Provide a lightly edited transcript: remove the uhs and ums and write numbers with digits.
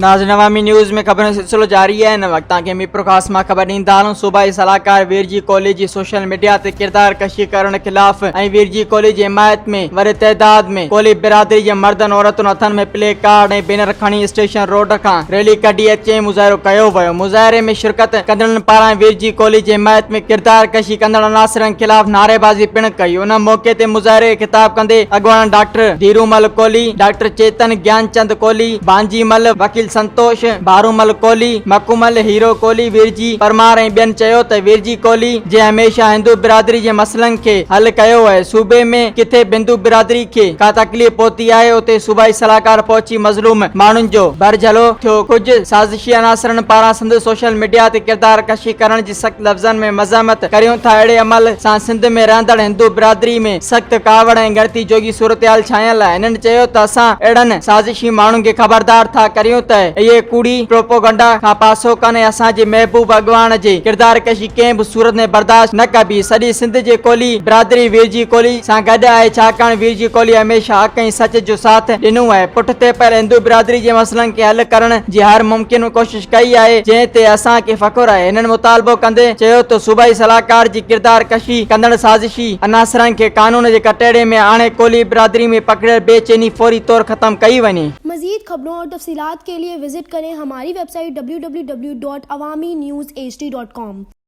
ناظرين عوامي نيوز ۾ خبرن جو سلسلو جاري آهي هن وقت توهان کي ميرپورخاص مان خبر ڏيندا هلون صوبائي صلاحڪار ويرجي ڪولهي جي سوشل ميڊيا تي ڪردار ڪشي ڪرڻ خلاف ۽ ويرجي ڪولهي جي حمايت ۾ وڏي تعداد ۾ ڪولهي برادري جي مردن عورتن هٿن ۾ پلي ڪارڊ ۽ بينر کڻي اسٽيشن روڊ کان ريلي ڪڍي اچي مظاهرو ڪيو ويو مظاهري ۾ شرڪت ڪندڙن پاران ويرجي ڪولهي جي حمايت ۾ ڪردار ڪشي ڪندڙ عناصرن خلاف نعريبازي پڻ ڪئي ان موقعي تي مظاهري کي خطاب ڪندي اڳواڻن ڊاڪٽر ڌيرومل ڪولهي ڊاڪٽر چيتن گيانچند ڪولهي بانجي مل، وڪيل سنتوش، ڀارومل ڪولهي، مڪومل، هيرو ڪولهي، ويرجي پرمار ۽ ٻين چيو ته ويرجي ڪولهي جنهن هميشه هندو برادري جي مسئلن کي حل ڪيو آهي صوبي ۾ ڪٿي به هندو برادري کي ڪا تڪليف پهتي آهي اتي صوبائي صلاحڪار پهچي مظلوم ماڻهن جو ڀرجهلو ٿيو ڪجهه سازشي عناصرن پاران سنڌ سوشل ميڊيا تي ڪردار ڪشي ڪرڻ جي سخت لفظن ۾ مذمت ڪريون ٿا اهڙي عمل سان سنڌ ۾ رهندڙ هندو برادري ۾ سخت ڪاوڙ ۽ ڳڻتي جوڳي صورتحال ڇانيل آهي. هنن چيو ته اسان اهڙن سازشي ماڻهن کي خبردار ٿا ڪريون ته اهي ڪوڙي پروپوگنڊا کان پاسو ڪن ۽ اسان جي محبوب اڳواڻ جي ڪردار ڪشي ڪنهن به صورت ۾ برداشت نه ڪبي. سڄي سنڌ جي ڪولهي برادري ويرجي ڪولهي سان گڏ آهي ڇاڪاڻ ويرجي ڪولهي هميشه حق ۽ سچ جو ساٿ ڏنو آهي. پٺتي پيل هندو برادري جي مسئلن کي حل ڪرڻ جي هر ممڪن ڪوشش ڪئي آهي جنهن تي اسان کي فخر آهي. هنن مطالبو ڪندي چيو ته صوبائي صلاحڪار جي ڪردار ڪشي ڪندڙ سازشي عناصرن کي قانون جي ڪٽهڙي ۾ آڻي ڪولهي برادري ۾ پکڙيل بي چيني فوري طور ختم ڪئي وڃي. مزيد خبرون اور تفصيلات ڪي ليي وزٽ ڪرين هماري web site www.awamiNewsHD.com.